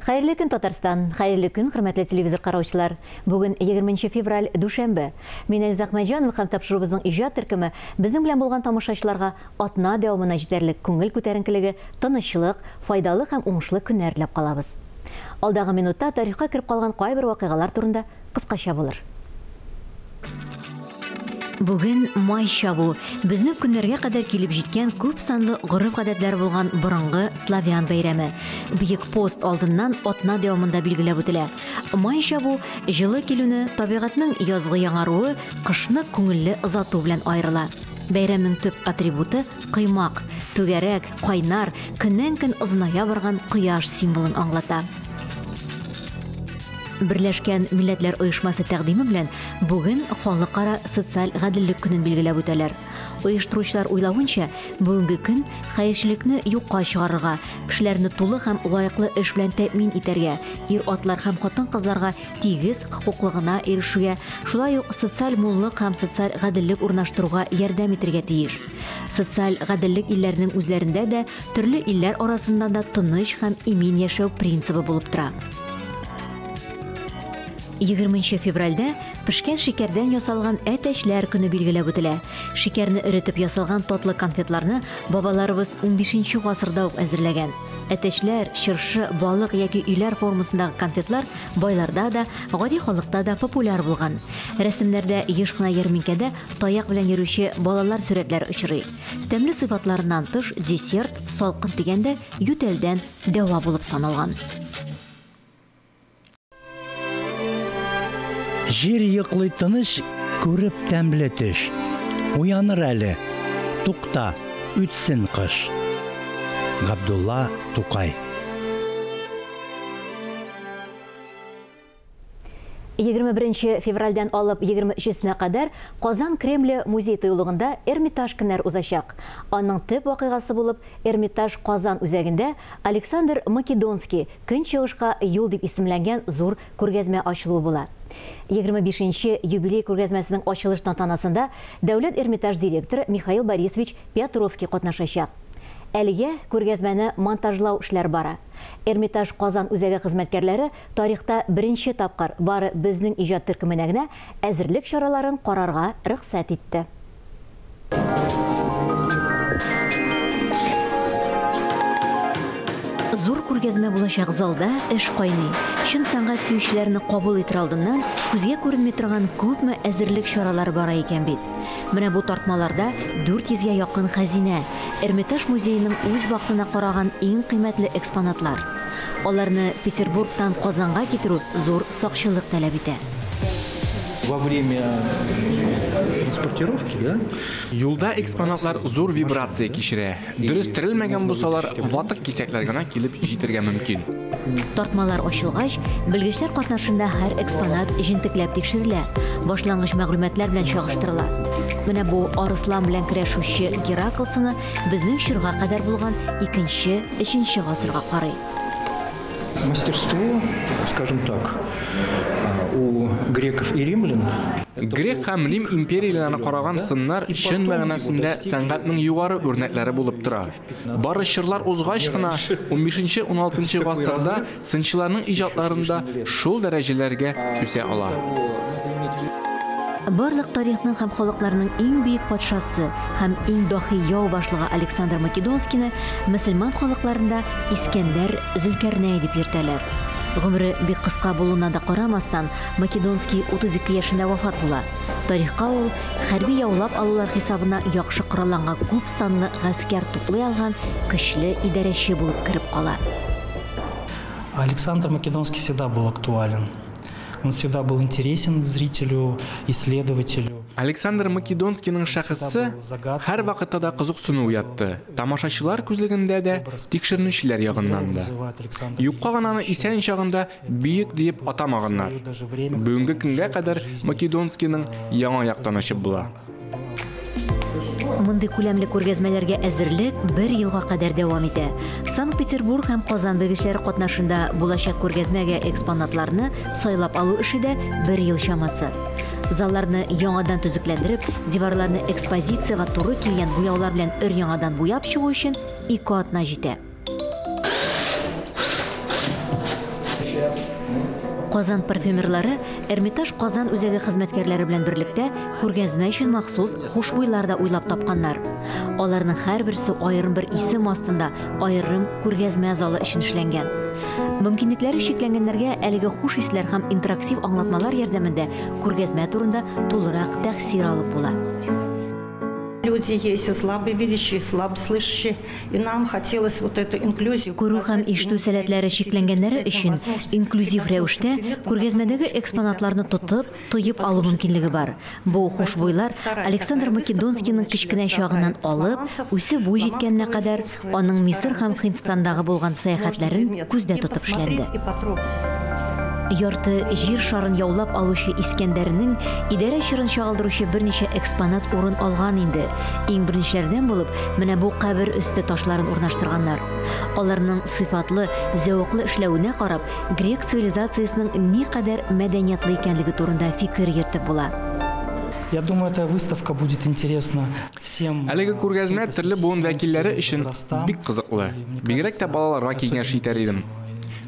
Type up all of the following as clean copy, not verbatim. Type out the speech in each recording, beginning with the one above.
Хәерле көн, Татарстан! Хәерле көн, хөрмәтле телевизор караучылар! Бүген 20 февраль, дүшәмбе. Мин Эльза Әхмәтҗанова һәм тапшыруыбызның иҗат төркеме безнең белән булган тамашачыларга атна дәвамына җитәрлек күңел күтәренкелеге, тынычлык, файдалы һәм уңышлы көннәр теләп калабыз. Алдагы минутта тарихка кереп калган кайбер вакыйгалар турында кыскача булыр. Бүген май чабу, безнең көннәргә кадәр килеп җиткән күп санлы гореф-гадәтләр булган борынгы славян бәйрәме. Бөек пост алдыннан атна дәвамында билгеләп үтелә. Май чабу җылы килүне, табигатьнең язгы яңаруы, кышны күңелле озату белән аерыла. Бәйрәмнең төп атрибуты, коймак, түгәрәк, кайнар, көннән-көн озыная барган кояш символын аңлата. Берләшкән Милләтләр Оешмасы тәкъдиме белән бүген Халыкара социаль гаделлек көнен билгеләп үтәләр. Оештыручылар уйлавынча, бүгенге көн хәерчелекне юкка чыгарырга, кешеләрне тулы һәм лаеклы эш белән тәэмин итәргә, ир-атлар һәм хатын-кызларга тигез хокуклыгына ирешүгә, шулай ук социаль муллык һәм социаль гаделлек урнаштыруга ярдәм итергә тиеш. Социаль гаделлек илләрнең үзләрендә дә, төрле илләр арасында да тыныч һәм имин яшәү принцибы булып тора. 20 февральдә пешкән шикәрдән ясалган әтәчләр көне билгеләп үтелә. Шикәрне эретеп ясалган татлы конфетларны бабаларыбыз 15 гасырда ук әзерләгән. Әтәчләр, чыршы, балык яки өйләр формасындагы конфетлар байларда да, гади халыкта да популяр булган. Рәсемнәрдә еш кына ярминкәдә таяк белән йөрүче балалар сурәтләре очрый. Тәмле сыйфатларыннан тыш, десерт салкын тигәндә ютәлдән дәва булып саналган. Җир йоклый тыныч, күреп тәмле төш. Уяныр әле, тукта, үтсен кыш. Габдулла Тукай. 21 февральдән алып 23-сенә кадәр Казан Кремле музей тыюлыгында Эрмитаж көннәр узачак. Аның төп вакыйгасы булып Эрмитаж Казан үзәгендә Александр Македонский Көнчыгышка юл дип исемләнгән зур күргәзмә ачылуы була. 25 нче юбилей күргәзмәсенең ачылыш тантанасында Дәүләт Эрмитаж директоры Михаил Борисович Пиотровский катнашачак. Әлегә күргәзмәне монтажлау эшләре бара. Эрмитаж Казан үзәге хезмәткәрләре тарихта беренче тапкыр бары безнең иҗат төркеменә генә әзерлек чараларын карарга рөхсәт итте. Зур күргәзмә булачак залда эш кайный. Чын сәнгать сөючеләрне кабул итер алдыннан күзгә күренми торган күпме әзерлек чаралары бара икән бит. Менә бу тартмаларда 400 гә якын хәзинә, Эрмитаж музееның үз вакытына караган иң кыйммәтле экспонатлар. Аларны Петербургтан Казанга китерү зур сакчылык таләп итә. Во время транспортировки, да? Юлда экспонатлар зур вибрация кичерә. Дөрес терелмәгән булсалар, ватык кисәкләр генә килеп җитәргә мөмкин. Тартмалар ачылгач, белгечләр катнашында һәр экспонат җентекләп тикшерелә, башлангыч мәгълүматлар белән чагыштырыла. Менә бу арыслан белән көрәшүче Геракл сыны безнең чорга кадәр булган икенче, өченче гасырга карый. Мастерство, скажем так, у греков и римлян. Грек һәм Рим империяләренә караган сыннар чын мәгънәсендә сәнгатьнең югары үрнәкләре булып тора. Бары чорлар узгач кына, унбишенче-уналтынчы гасырда сынчыларның иҗатларында шул дәрәҗәләргә үсә ала. Барлык тарихның һәм халыкларның иң бөек патшасы һәм иң даһи яу башлыгы Александр Македонскийны мөселман халыкларында Искәндәр Зөлкәрнәй дип йөртәләр. Гомере бик кыска булуына да карамастан, Македонский 32 яшендә вафат була. Тарихка ул хәрби яулап алулар хисабына яхшы коралланган күп санлы гаскәр туплый алган көчле идарәче булып кереп кала. Александр Македонский всегда был актуален. Он всегда был интересен зрителю, исследователю. Александр Македонскийның шәхесе һәрвакытта да кызыксыну уятты, тамашачылар күзлегендә дә, тикшеренүчеләр ягыннан да. Юкка гына аны исән чагында бөек диеп атамаганнар. Бүгенге көнгә кадәр Македонскийның яңа яктан ачып була. Мондый күләмле күргәзмәләргә әзерлек бер елга кадәр дәвам итә. Санкт-Петербург һәм Казан белгечләре катнашында булачак күргәзмәгә экспонатларны сайлап алу эше дә бер ел чамасы. Залларны яңадан төзекләндереп, диварларны экспозициягә туры килгән буяулар белән өр-яңадан буяп чыгу өчен ике атна җитә. Казан парфюмерлары Эрмитаж Казан үзәге хезмәткәрләре белән берлектә күргәзмә өчен махсус хушбуйлар да уйлап тапканнар. Аларның һәрберсе аерым бер исем астында аерым күргәзмә залы өчен эшләнгән. Мөмкинлекләре чикләнгәннәргә әлеге хуш исләр һәм интерактив аңлатмалар ярдәмендә күргәзмә турында тулырак тәэсир алып була. Люди есть слабовидящие, слабослышащие, и нам хотелось вот эту инклюзию. Күрү һәм ишетү сәләтләре чикләнгәннәре өчен инклюзив рәвештә күргәзмәдәге экспонатларны тотып, тоеп алу мөмкинлеге бар. Бу хушбуйлар Александр Македонскийның кечкенә чагыннан алып, үсеп буй җиткәненә кадәр аның Мисыр һәм Һиндстандагы булган сәяхәтләрен күздә тотып эшләнде. Ярты җир шарын яулап алучы Искәндәрнең идарә чорын чагылдыручы берничә экспонат урын алган инде. Иң беренчеләрдән булып, менә бу кабер өсте ташларын урнаштырганнар. Аларның сыйфатлы, зәвыклы эшләвенә карап, грек цивилизациясенең никадәр мәдәниятлы икәнлеге турында фикер йөртеп була. Я думаю, эта выставка будет интересна всем. Әлеге күргәзмә төрле буын вәкилләре өчен бик кызыклы. Бигрәк тә балаларга киңәш итәр идем.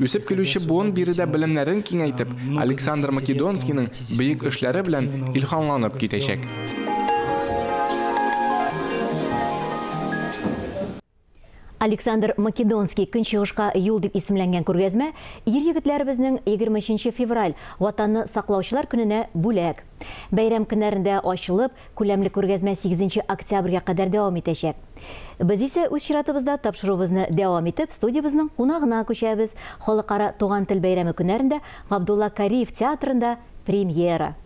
Үсеп килүче буын биредә белемнәрен киңәйтеп, Александр Македонскийның бөек эшләре белән илһамланып китәчәк. Александр Македонский Көнчыгышка юл дип исемләнгән күргәзмә ир-егетләребезнең 23 февраль Ватанны саклаучылар көненә бүләк. Бәйрәм көннәрендә ачылып, күләмле күргәзмә 8 октябрьгә кадәр дәвам итәчәк. Без исә үз чиратыбызда тапшыруыбызны дәвам итеп, студиябезнең кунагына күчәбез. Халыкара туган тел бәйрәме көннәрендә Габдулла Кариев театрында премьера.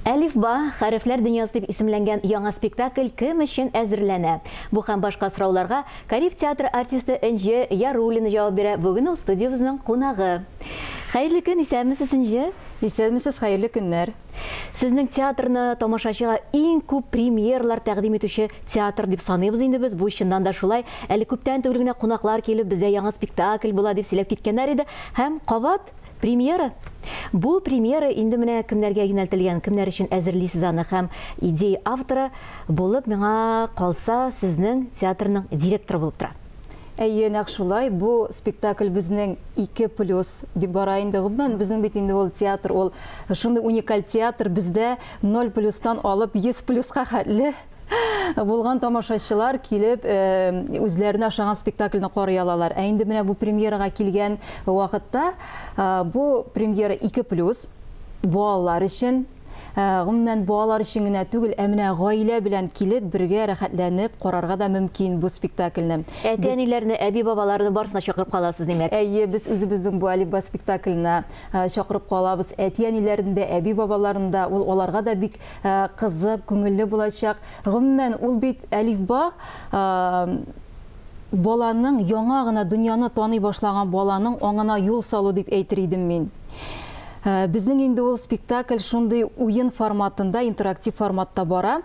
Әлифба хәрефләр дөньясы дип исемләнгән яңа спектакль кем өчен әзерләнә? Бу һәм башка сорауларга Кариев театры артисты Энҗе Яруллина җавап бирә. Бүген ул студиябезнең кунагы. Хәерле көн, исәнмесез, Энҗе? Исәнмесез, хәерле көннәр. Сезнең театрны тамашачыга иң күп премьерлар тәкъдим итүче театр дип саныйбыз инде без. Бу чыннан да шулай. Әле күптән түгел генә кунаклар килеп, бездә яңа спектакль була дип сөйләп киткәннәр иде. Һәм кабат премьера. Бу премьера инде менә кемнәргә юнәлтелгән, кемнәр өчен әзерлисез аны һәм идея авторы булып миңа калса сезнең театрның директоры булып тора. Әйе, нәкъ шулай. Бу спектакль безнең 2+ дип бара инде. Гомумән, безнең бит инде ул театр, ул шундый уникаль театр, бездә 0+тан алып 100+ка хәтле булган тамашачылар килеп, үзләренә ошаган спектакльне карый алалар. Ә инде менә бу премьерага килгән вакытта, бу премьера 2+ балалар өчен, гомумән балалар өчен генә түгел, ә менә гаилә белән килеп бергә рәхәтләнеп карарга да мөмкин бу спектакльне. Әти-әниләрне, әби-бабаларны барысына чакырып каласыз, димәк. Әйе, без үзебезнең бу Әлифба спектакленә чакырып калабыз. Әти-әниләрне дә, әби-бабаларны да, ул аларга да бик кызык, күңелле булачак. Гомумән, ул бит Әлифба баланың яңа гына дөньяны таный башлаган баланың аңына юл салу дип әйтер идем мин. Безнең инде ул спектакль шундый уен форматында, интерактив форматта бара.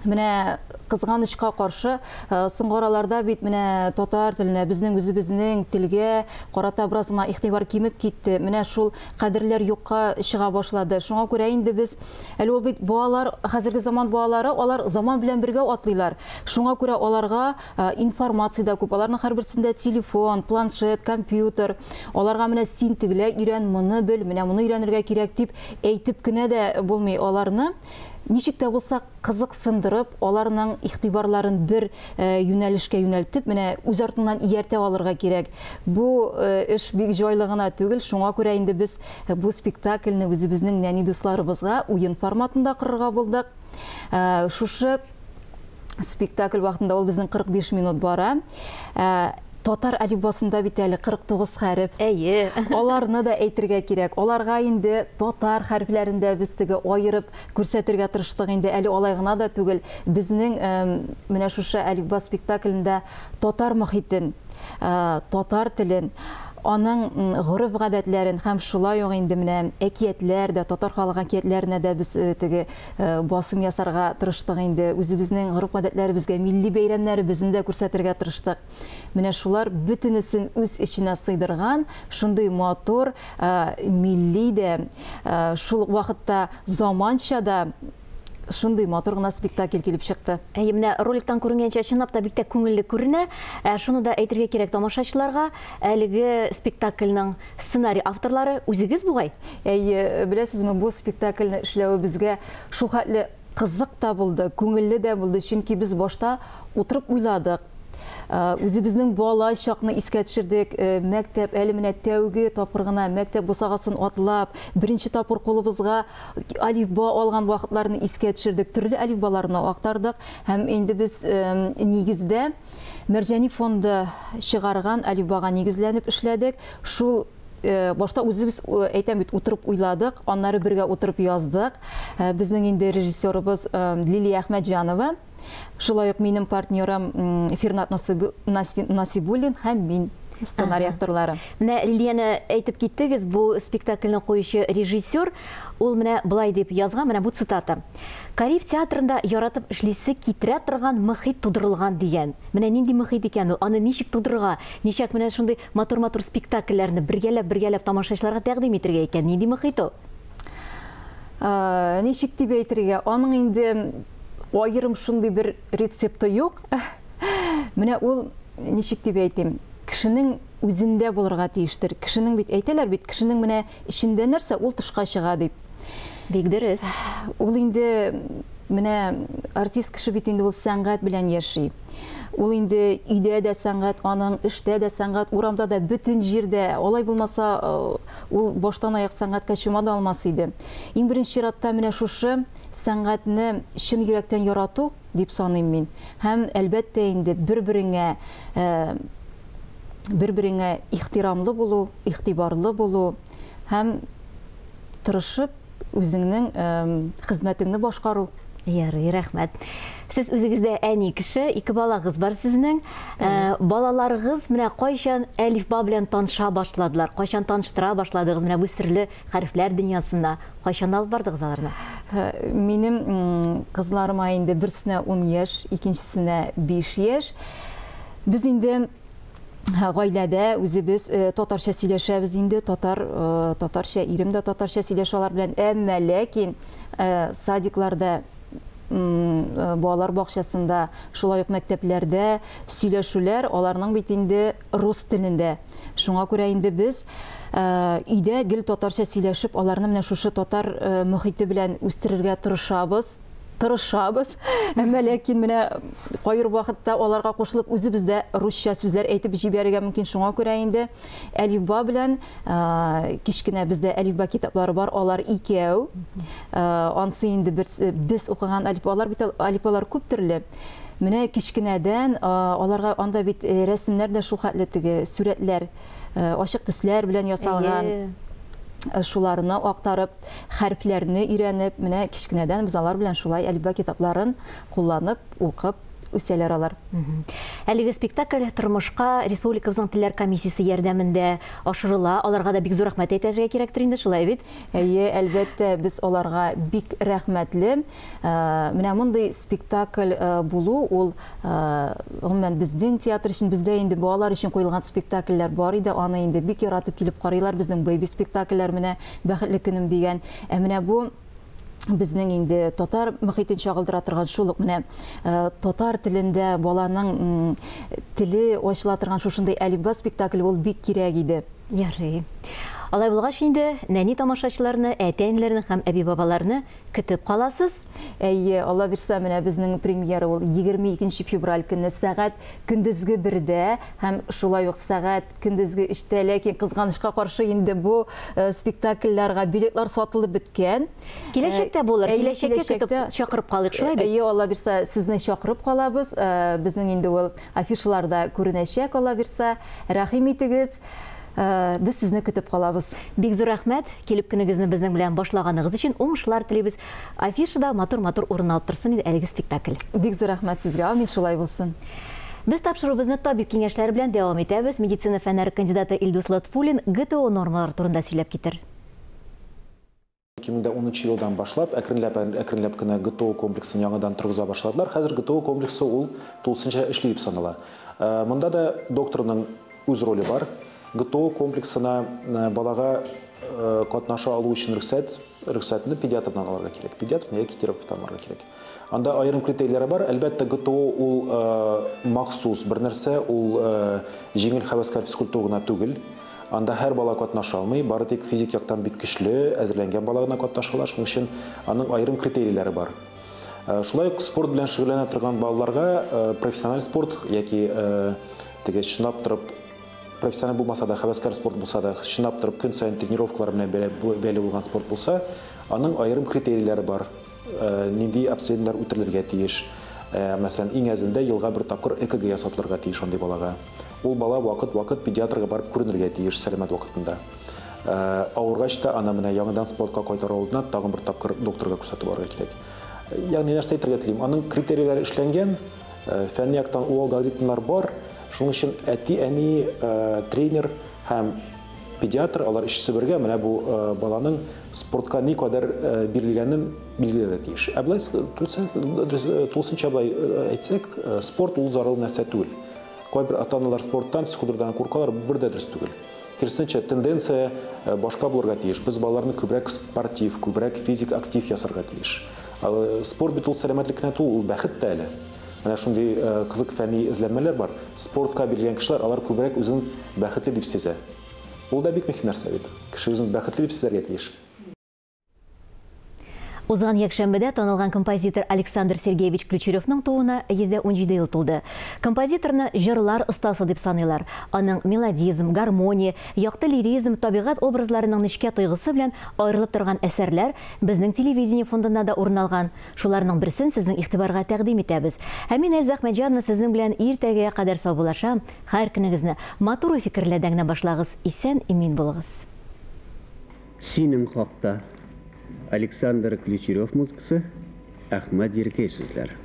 Менә кызганычка каршы, соңгы араларда бит менә татар теленә, безнең үзебезнең телгә карата бераз гына игътибар кимеп китте. Менә шул кадерләр юкка чыга башлады. Шуңа күрә инде без, әле ул бит балалар, хәзерге заман балалары, алар заман белән бергә атлыйлар. Шуңа күрә аларга информация да күп. Аларның һәрберсендә телефон, планшет, компьютер. Аларга менә син тегеләй өйрән, моны бел, менә моны өйрәнергә кирәк дип әйтеп кенә дә булмый аларны. Ничек тә булса кызыксындырып, аларның игътибарларын бер юнәлешкә юнәлтеп, менә үз артыннан ияртә алырга кирәк. Бу эш бик җайлы гына түгел, шуңа күрә инде без бу спектакльне үзебезнең нәни дусларыбызга уен форматында корырга булдык. Шушы спектакль вакытында ул безнең 45 минут бара. Татар әлифбасында бит әле 49 хәреф. Әйе. Аларны да әйтергә кирәк. Аларга инде татар хәрефләрен дә без теге аерып күрсәтергә тырыштык инде. Әле алай гына да түгел. Безнең менә шушы әлифба спектаклендә татар мохитен, татар телен, аның гореф-гадәтләрен һәм шулай ук инде менә әкиятләр дә, татар халык әкиятләренә дә без теге басым ясарга тырыштык инде. Үзебезнең гореф-гадәтләребезгә, милли бәйрәмнәребезне дә күрсәтергә тырыштык. Менә шулар бөтенесен үз эченә сыйдырган шундый матур, милли дә, шул ук вакытта заманча да шундый матур гына спектакль килеп чыкты. Әйе, менә роликтан күренгәнчә, чынлап та бик тә күңелле күренә. Шуны да әйтергә кирәк тамашачыларга, әлеге спектакльнең сценарий авторлары үзегез бугай? Әйе, беләсезме, бу спектакльне эшләвебезгә шул хәтле кызык та булды, күңелле дә булды, чөнки без башта утырып уйладык. Үзебезнең бала чакны искә төшердек. Мәктәп, әле менә тәүге тапкыр гына мәктәп бусагасын атлап, беренче тапкыр кулыбызга әлифба алган вакытларны искә төшердек, төрле әлифбаларны актардык. Һәм инде без нигездә Мәрҗани фонды чыгарган әлифбага нигезләнеп эшләдек. Шул башта үзебез, әйтәм бит, утырып уйладык, аннары бергә утырып яздык. Безнең инде режиссерыбыз Лилия Әхмәтҗанова, шулай ук минем партнерым Фернат Насибуллин һәм мин, сценарий авторлары. Менә Лилияне әйтеп киттегез, бу спектакльне куючы режиссер, ул менә былай дип язган, менә бу цитата. Кариев театрында яратып эшлисе китерә торган мөхит тудырылган дигән. Менә нинди мөхит икән ул, аны ничек тудырырга, ничек менә шундый матур-матур спектакльләрне бергәләп-бергәләп тамашачыларга тәкъдим итергә икән, нинди мөхит ул? Ничек дип әйтергә, аның инде аерым шундый бер рецепты юк. Менә ул, ничек дип әйтим, кешенең үзендә булырга тиештер. Кешенең бит, әйтәләр бит, кешенең менә эчендә нәрсә, ул тышка чыга дип. Бик дөрес. Ул инде менә артист кеше бит инде ул сәнгать белән яши. Ул инде өйдә дә сәнгать, аның эштә дә сәнгать, урамда да, бөтен җирдә. Алай булмаса, ул баштан аяк сәнгатькә чума да алмас иде. Иң беренче чиратта менә шушы сәнгатьне чын йөрәктән ярату дип саныйм мин. Һәм әлбәттә инде бер-береңә ихтирамлы булу, игътибарлы булу һәм тырышып үзеңнең хезмәтеңне башкару. Ярый, рәхмәт. Сез үзегездә әни кеше, ике балагыз бар сезнең. Балаларыгыз менә кайчан әлифба белән таныша башладылар, кайчан таныштыра башладыгыз менә бу серле хәрефләр дөньясына, кайчан алып бардыгыз аларны? Минем кызларыма инде берсенә 10 яшь, икенчесенә 5 яшь. Без инде гаиләдә үзебез татарча сөйләшәбез инде, татарча, ирем дә татарча сөйләшә алар белән, әмма ләкин садикларда, балалар бакчасында, шулай ук мәктәпләрдә сөйләшүләр аларның бит инде рус телендә. Шуңа күрә инде без өйдә гел татарча сөйләшеп, аларны менә шушы татар мөхите белән үстерергә тырышабыз. Тырышабыз. Әмма ләкин менә кайбер вакытта аларга кушылып үзебез дә русча сүзләр әйтеп җибәрергә мөмкин. Шуңа күрә инде әлифба белән, кечкенә бездә әлифба китаплары бар, алар икәү. Ансы инде без укыган әлифбалар бит, әлифбалар күп төрле. Менә кечкенәдән, аларга анда бит рәсемнәр дә шул хәтле теге сүрәтләр, ачык төсләр белән ясалган. Шуларны актарып, хәрефләрне өйрәнеп, менә кечкенәдән без алар белән шулай әлифба китапларын кулланып, укып үсәләр алар. Әлеге спектакль тормышка Республикабызның телләр комиссиясе ярдәмендә ашырыла. Аларга да бик зур рәхмәт әйтергә кирәктер инде, шулай бит? Әйе, әлбәттә, без аларга бик рәхмәтле. Менә мондый спектакль булу, ул, гомумән, безнең театр өчен, бездә инде балалар өчен куелган спектакльләр бар иде, аны инде бик яратып килеп карыйлар, безнең бэби спектакльләр, менә Бәхетле көнем дигән. Ә менә бу безнең инде татар мөхитен чагылдыра торган шул ук менә татар телендә баланың теле ачыла торган шушындый әлифба спектакль ул бик кирәк иде. Ярый. Алай булгач инде нәни тамашачыларны, әти-әниләрне һәм әби-бабаларны көтеп каласыз. Әйе, Алла бирсә, менә безнең премьера ул 22 февраль көнне сәгать көндезге 1дә һәм шулай ук сәгать көндезге 3тә, ләкин кызганычка каршы инде бу спектакльләргә билетлар сатылып беткән. Киләчәктә булыр, киләчәккә көтеп чакырып калыйк, шулай бит? Әйе, Алла бирсә, сезне чакырып калабыз. Безнең инде ул афишаларда күренәчәк, Алла бирсә. Рәхим итегез. Без сезне көтеп калабыз. Бик зур рәхмәт, килеп көнегезне безнең белән башлаганыгыз өчен уңышлар телибез. Афишада матур-матур урын алып торсын иде әлеге спектакль. Бик зур рәхмәт сезгә, амин, шулай булсын. Без тапшыруыбызны табиб киңәшләре белән дәвам итәбез. Медицина фәннәре кандидаты Илдус Лотфуллин ГТО нормалары турында сөйләп китер. 2010 елдан башлап әкренләп кенә ГТО комплексын яңадан торгыза башладылар. Хәзер ГТО комплексы ул тулысынча эшли дип санала. Монда да докторның үз роле бар. ГТО комплексына балага катнаша алу өчен рөхсәтне педиатрдан алырга кирәк. Педиатрдан яки терапевттан алырга кирәк. Анда аерым критерийләре бар. Әлбәттә, ГТО ул махсус бер нәрсә, ул җиңел һәвәскәр физкультура гына түгел. Анда һәр бала катнаша алмый, бары тик физик яктан бик көчле, әзерләнгән бала гына катнаша ала, шуның өчен аның аерым критерийләре бар. Шулай ук спорт белән шөгыльләнә торган балаларга профессиональ спорт яки теге чынлап торып профессиональ булмаса да, һәвәскәр спорт булса да, чынлап торып көн саен тренировкалар белән бәйле булган спорт булса, аның аерым критерийләре бар. Нинди обследованиеләр үтелергә тиеш. Мәсәлән, иң әзендә елга бер тапкыр ЭКГ ясатылырга тиеш андый балага. Ул бала вакыт-вакыт педиатрга барып күренергә тиеш сәламәт вакытында. Авыргач та аны менә яңадан спортка кайтару алдыннан тагын бер тапкыр докторга күрсәтеп барырга кирәк. Ягъни нәрсә әйтергә телим? Аның критерийләре эшләнгән, фәнни яктан ул алгоритмнар бар. Шуның өчен әти-әни, тренер һәм педиатр, алар өчесе бергә менә бу баланың спортка никадәр бирелгәнен билгеләргә тиеш. Ә болай тулысынча болай әйтсәк, спорт ул зарарлы нәрсә түгел. Кайбер ата-аналар спорттан, физкультурадан куркалар, бер дә дөрес түгел. Киресенчә, тенденция башка булырга тиеш. Без балаларны күбрәк спортив, күбрәк физик актив ясарга тиеш. Спорт бит ул сәламәтлек кенә түгел, ул бәхет тә әле. Менә шундый кызык фәнни эзләнмәләр бар. Спортка бирелгән кешеләр, алар күбрәк үзен бәхетле дип сизә. Ул да бик мөһим нәрсә бит. Кеше үзен бәхетле дип сизәргә тиеш. Узган якшәмбедә танылган композитор Александр Сергеевич Ключеревның тууына 117 ел тулды. Композиторны җырлар остасы дип саныйлар. Аның мелодизм, гармония, якты лиризм, табигать образларының нечкә тойгысы белән аерылып торган әсәрләр безнең телевидение фондында да урын алган. Шуларның берсен сезнең игътибарга тәкъдим итәбез. Һәм мин Эльза Әхмәтҗанова сезнең белән иртәгә кадәр саубуллашам. Һәр көнегезне матур фикерләрдән генә башлагыз. Исән, имин булыгыз. Синең хакта Александр Ключерев музыкасы, Әхмәт Еркәй сүзләре.